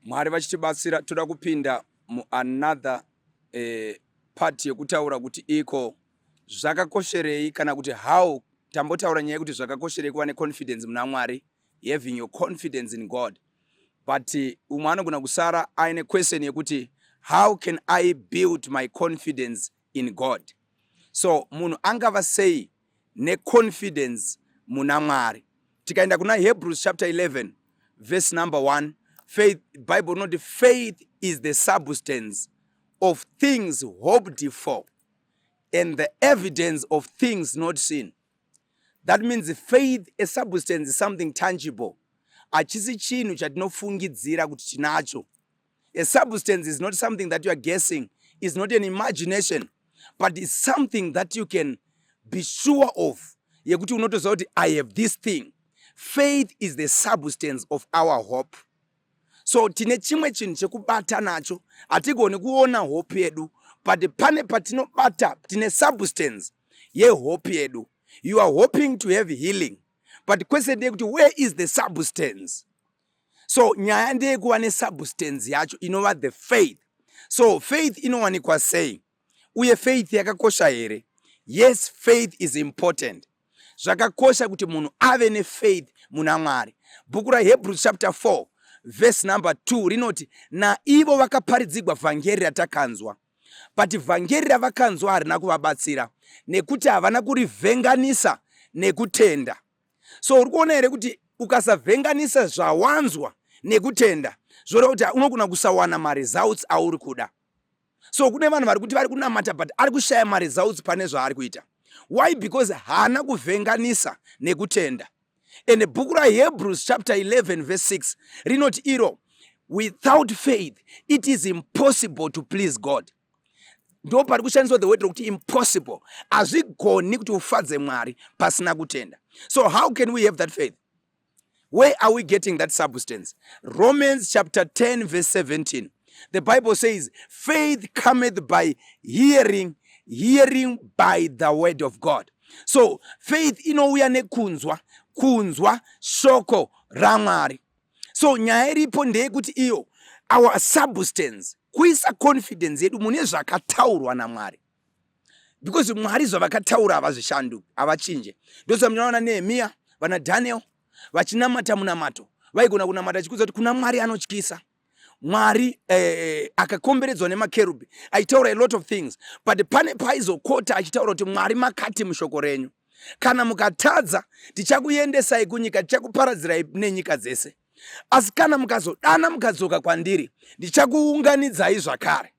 Mwari vachitibatsira, toda kupinda muanother part yekutaura kuti iko zvakakosherei, kana kuti how tambotaura nyaya yekuti zvakakosherei kuva neconfidence muna Mwari, having your confidence in God. But umwe anogona kusara aine question yekuti, "How can I build my confidence in God?" So munhu angava sei neconfidence muna Mwari? Tikaenda kuna Hebrews chapter 11 verse number 1, faith, Bible rinoti, "Faith is the substance of things hoped for and the evidence of things not seen." That means faith, a substance, is something tangible. Hachisi chinhu chatinofungidzira kuti tinacho. A substance is not something that you are guessing, is not an imagination, but is something that you can be sure of, yekuti unotoziva kuti I have this thing. Faith is the substance of our hope. So tine chimwe chinhu chekubata nacho. Hatigoni kuona hope yedu, but pane patinobata, tine substance yehope yedu. You are hoping to have healing, but question ndeyekuti, where is the substance? So nyaya ndeyekuva nesubstance yacho, inova the faith. So faith inowanikwa sei? Uye faith yakakosha here? Yes, faith is important. Zvakakosha kuti munhu ave nefaith muna Mwari. Bhuku raHebrews chapter 4 verse number 2 rinoti, "Naivo vakaparidzigwa vhangeri ratakanzwa, but vhangeri ravakanzwa harina kuvabatsira, nekuti havana kurivhenganisa nekutenda." So uri kuona here kuti ukasavhenganisa zvawanzwa nekutenda, zvoreva kuti unogona kusawana maresults auri kuda? So kune vanhu vari kuti vari kunamata, but ari kushaya maresults pane zvaari kuita. Why? Because haana kuvhenganisa nekutenda. And bhuku raHebrews chapter 11 verse 6 rinoti iro, "Without faith it is impossible to please God." Ndo pari kushandiswa the word rokuti impossible. Hazvigoni kuti ufadze Mwari pasina kutenda. So how can we have that faith? Where are we getting that substance? Romans chapter 10 verse 17, the Bible says, "Faith cometh by hearing, hearing by the word of God." So faith inouya nekunzwa, kunzwa shoko raMwari. So nyaya iripo ndeyekuti iyo our substance, kuisa confidence yedu mune zvakataurwa naMwari, because Mwari zvavakataura havazvishanduki, havachinje. Ndosaka munoona Nehemiya, vana Daniel vachinamata munamato. Vaigona kunamata achikudza kuti kuna Mwari anotyisa, Mwari akakomberedzwa nemakerubhi, achitaura a lot of things, but pane paizokota achitaura kuti, "Mwari, makati mushoko renyu, kana mukatadza, tichakuendesai kunyika, tichakuparadzirai nenyika dzese, asi kana mukazodana mukadzoka kwandiri, ndichakuunganidzai zvakare."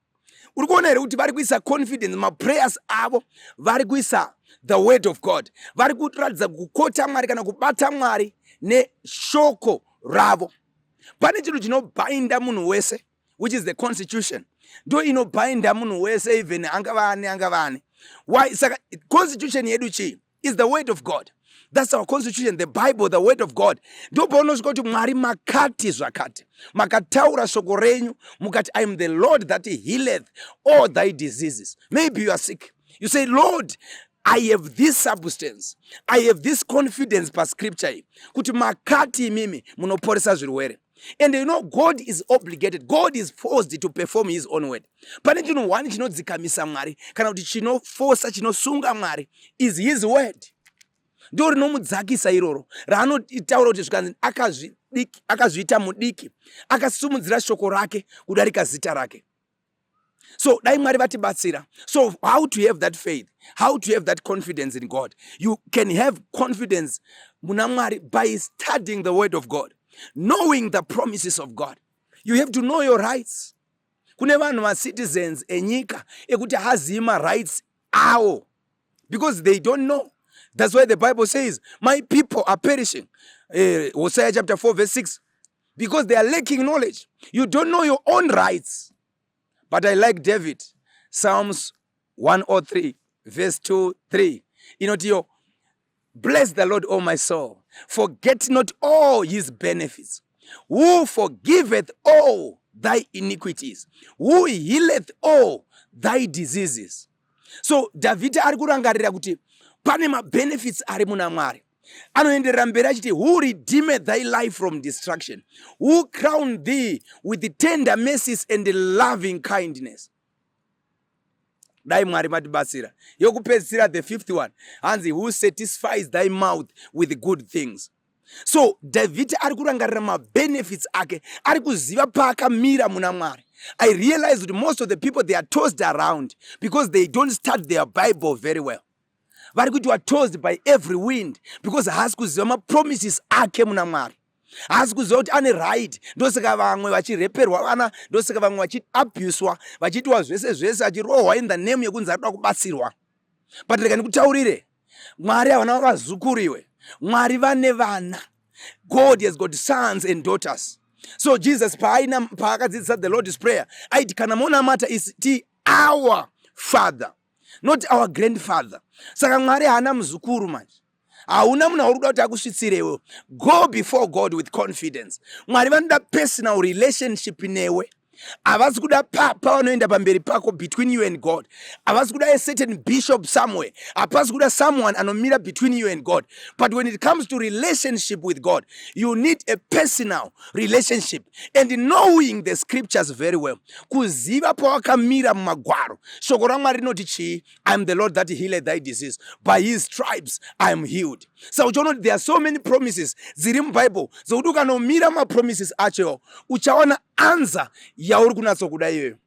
Uri kuona here kuti vari kuisa confidence maprayers avo? Vari kuisa the word of God. Vari kuratidza kukota Mwari kana kubata Mwari neshoko ravo. Pane chinhu chinobhainda munhu wese, which is the constitution. Ndo inobhainda munhu wese, even angava ani, angava ani. Why? Saka constitution yedu chii? Is the word of God. That's our constitution, the Bible, the word of God. Ndo paunosvika kuti, "Mwari, makati zvakati, makataura shoko renyu mukati, 'I am the Lord that healeth all thy diseases.'" Maybe you are sick. You say, "Lord, I have this substance, I have this confidence pascripture iyi kuti makati imimi munoporesa zvirwere." And you know God is obligated, God is forced to perform his own word. Pane chinhu one chinodzikamisa Mwari, kana kuti chinofosa, chinosunga Mwari, is his word. Ndo rinomudzakisa iroro raanotaura kuti zvikanzi akazviita mudiki, akasimudzira shoko rake kudarika zita rake. So dai Mwari vatibatsira. So how to have that faith? How to have that confidence in God? You can have confidence muna Mwari by studying the word of God, knowing the promises of God. You have to know your rights. Kune vanhu, macitizens enyika, ekuti haazivi marights awo because they don't know. That's why the Bible says, "My people are perishing," Hosea chapter 4 verse 6, because they are lacking knowledge. You don't know your own rights. But I like David. Psalms 103 verse 2 3 inotiyo, "Bless the Lord, O my soul. Forget not all his benefits, who forgiveth all thy iniquities, who healeth all thy diseases." So Dhavhidhi ari kurangarira kuti pane mabenefits ari muna Mwari. Anoenderera mberi achiti, "Who redeemed thy life from destruction, who crowned thee with tender mercies and loving kindness." Dai Mwari matibatsira. Yokupedzisira, the fifth one, hanzi, "Who satisfies thy mouth with good things." So Dhavhidhi ari kurangarira mabenefits ake, ari kuziva paakamira muna Mwari. I realize kuti most of the people, they are tossed around because they don't start their Bible very well. Vari kuitwa tossed by every wind because haasi kuziva mapromises ake muna Mwari, haasi kuziva kuti ane right. Ndosaka vamwe vachireperwa vana, ndosaka vamwe vachiabuswa, vachiitwa zvese zvese, achirohwa in the name yekunzi ari kuda kubatsirwa. But rega ndikutaurire, Mwari havana vazukuru iwe. Mwari vane vana. God has got sons and daughters. So Jesus paaina paakadzidzisa the Lord's Prayer, aiti kana monamata iti, "Our Father," not "our grandfather." Saka Mwari haana muzukuru manje. Hauna munhu auri kuda kuti akusvitsire iwewe. Go before God with confidence. Mwari vanoda personal relationship newe. Havasi kuda papa vanoenda pamberi pako, between you and God. Havasi kuda a certain bishop somewhere. Hapasi kuda someone anomira between you and God. But when it comes to relationship with God, you need a personal relationship and knowing the scriptures very well, kuziva pawakamira mumagwaro. Shoko raMwari rinoti chii? "I am the Lord that healed thy disease. By his stripes I am healed." Saka uchaona kuti there are so many promises dziri muBible dzokuti ukanomira mapromises acho, uchawana answer yauri kunatsokuda iyoyo.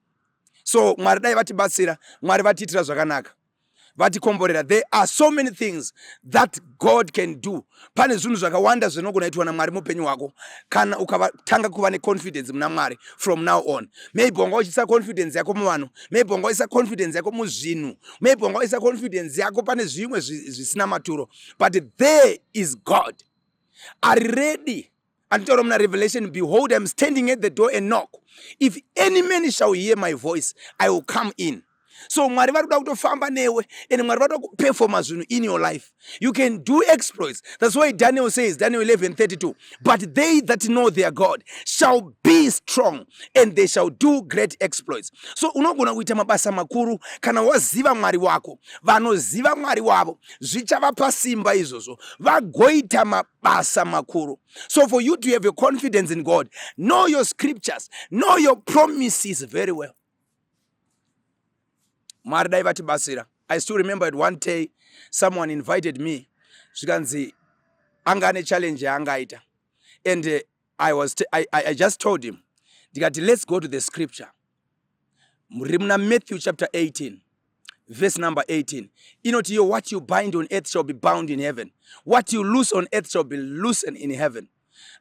So Mwari dai vatibatsira, Mwari vatiitira zvakanaka, vatikomborera. There are so many things that God can do. Pane zvinhu zvakawanda zvinogona kuitwa naMwari muupenyu hwako kana ukatanga kuva neconfidence muna Mwari from now on. Maybe wanga uchiisa confidence yako muvanhu, maybe wanga uchiisa confidence yako muzvinhu, maybe wanga uchiisa confidence yako pane zvimwe zvisina maturo, but there is God ari ready. Anditaura muna Revelation, "Behold, I'm standing at the door and knock. If any man shall hear my voice, I will come in." So Mwari vari kuda kutofamba newe and Mwari vari kuda kuperforma zvinhu in your life. You can do exploits. That's why Daniel says, Daniel 11:32, "But they that know their God shall be strong and they shall do great exploits." So unogona kuita mabasa makuru kana waziva Mwari wako. Vanoziva Mwari wavo, zvichavapa simba izvozvo vagoita mabasa makuru. So for you to have a confidence in God, know your scriptures, know your promises very well. Mwari dai vatibatsira. I still remember at one day someone invited me, zvikanzi anga ane challenge yaangaita, and I, was t I, I, I just told him, ndikati, "Let's go to the scripture muri muna Matthew chapter 18 verse number 18." Inoti iyo, "What you bind on earth shall be bound in heaven. What you loose on earth shall be loosened in heaven.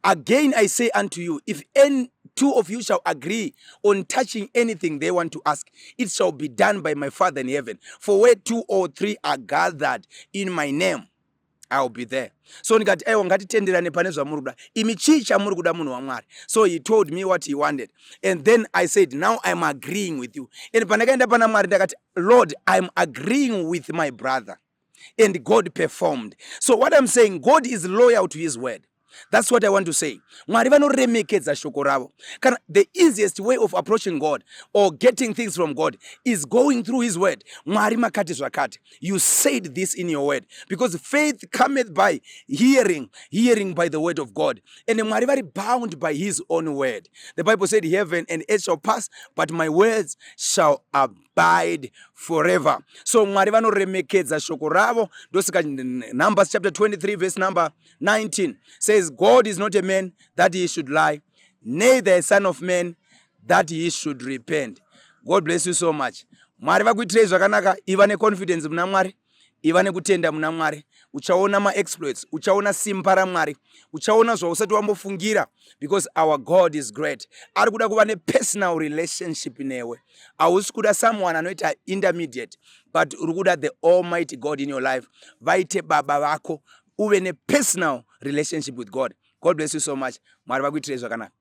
Again I say unto you, if any two of you shall agree on touching anything they want to ask, it shall be done by my Father in heaven. For where two or three are gathered in my name, I will be there." So ndikati, "Aiwa, ngatitenderane pane zvamuri kuda imi. Chii chamuri kuda, munhu waMwari?" So he told me what he wanted, and then I said, "Now I'm agreeing with you." And pandakaenda pana Mwari, ndakati, "Lord, I'm agreeing with my brother," and God performed. So what I'm saying, God is loyal to his word. That's what I want to say. Mwari vanoremekedza shoko ravo. Kana the easiest way of approaching God or getting things from God is going through his word. "Mwari, makati zvakati. You said this in your word," because faith cometh by hearing, hearing by the word of God. And Mwari vari bound by his own word. The Bible said, "Heaven and earth shall pass, but my words shall abide forever." So Mwari vanoremekedza shoko ravo. Ndosaka Numbers chapter 23 verse number 19 says, "God is not a man that he should lie, neither a son of man that he should repent." God bless you so much. Mwari vakuitirei zvakanaka. Iva neconfidence muna Mwari, iva nekutenda muna Mwari. Uchaona maexploits, uchaona simba raMwari, uchaona zvausati wambofungira, because our God is great. Ari kuda kuva nepersonal relationship newe. Hausi kuda someone anoita intermediate, but uri kuda the almighty God in your life, vaite baba vako, uve nepersonal relationship with God. God bless you so much. Mwari vakuitirei zvakanaka.